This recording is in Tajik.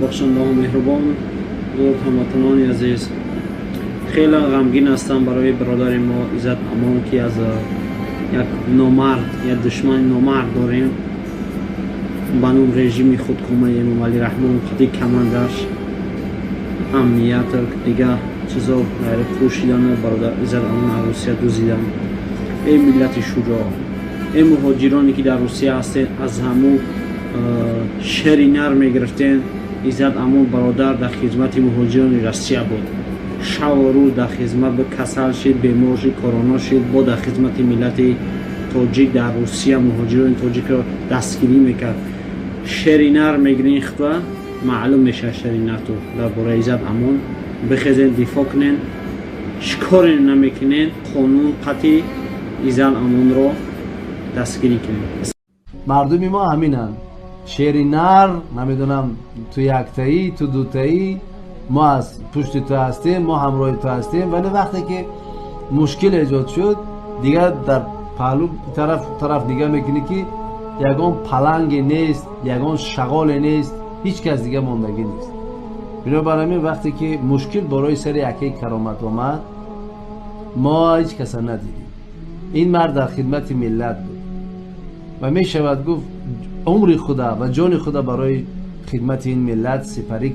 Бахшандаҳу меҳрубон. Дуруд, ҳамватанони азиз. Хеле ғамгин ҳастам барои бародари мо Иззат Амон, ки аз як номард, як душмани номард дорем ба ном режими худкомаи Эмомалӣ Раҳмон, қати камандаш, амният, дигар чизо пӯшидану бародар Иззат Амон аз Русия дузидан. Эй миллати шуҷоъ, эй муҳоҷироне, ки дар Русия ҳастед, аз ҳамун шери нар мегирифтен. Иззат Амон бародар дар хизмати муҳоҷирони Россия буд, шаву рӯз дар хизмат буд. Касал шид, бемор шид, корона шид, бо дар хизмати миллати тоҷик дар Русия муҳоҷирони тоҷикро дастгирӣ мекард. Шери нар мегирин хитба, маълум мешавад шери нарту. Дар бораи Иззат Амон бихезен, дифоъ кунен. Чӣ коре намекунен, қонун қатъи Иззат Амонро дастгирӣ кунем. Мардуми мо ҳаминанд: шери нар, намедонам, ту яктаӣ, ту дутаӣ, мо аз пушти ту ҳастем, мо ҳамроҳи ту ҳастем. Вале вақте ки мушкил эҷод шуд, дигар дар паҳлу тараф тараф нигаҳ мекунӣ, ки ягон паланге нест, ягон шағоле нест, ҳеҷ кас дига мондагӣ нест. Бинобар ҳамин, вақте ки мушкил барои сари акаи Каромат омад, мо ҳеҷ каса надидем. Ин мард дар хидмати миллат буд ва мешавад гуфт, умри худа ва ҷони худа барои хидмати ин миллат сипарӣ.